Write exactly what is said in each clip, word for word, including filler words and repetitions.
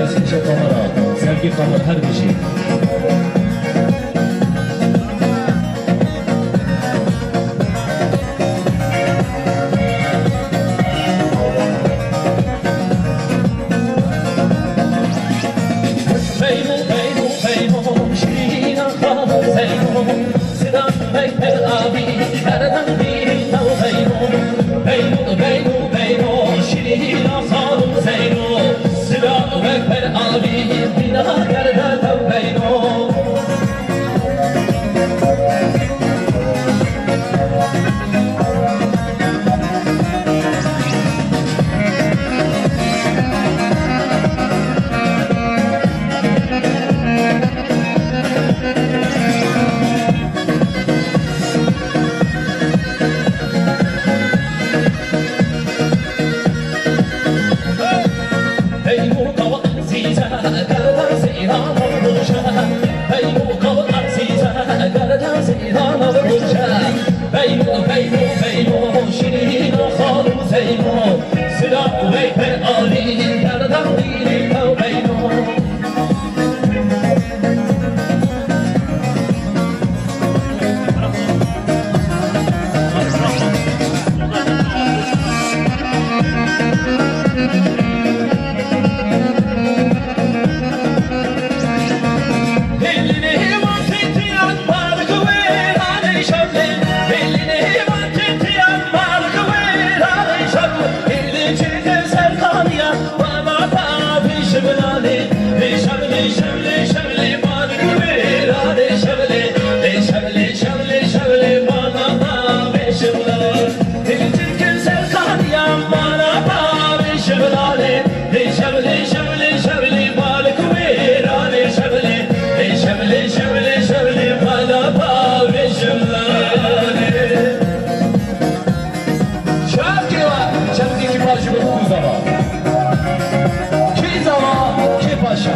Sevgi Kamera, Sevgi Kamera her bijî. Beyno, beyno, beyno, şirîna xalo Zeyno. Sida wek ber avî, her dem bîrî taw Zeyno. Beyno, beyno, beyno, şirîna xalo Zeyno. Sida wek ber avî, bîna derde taw Beyno. Şair kê wa, çendekî paşî bi ku zava. Kê zava, kê paşa.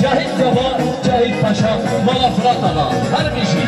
Cahit zava, Cahit paşa. Mala Firat axa. Her bijî.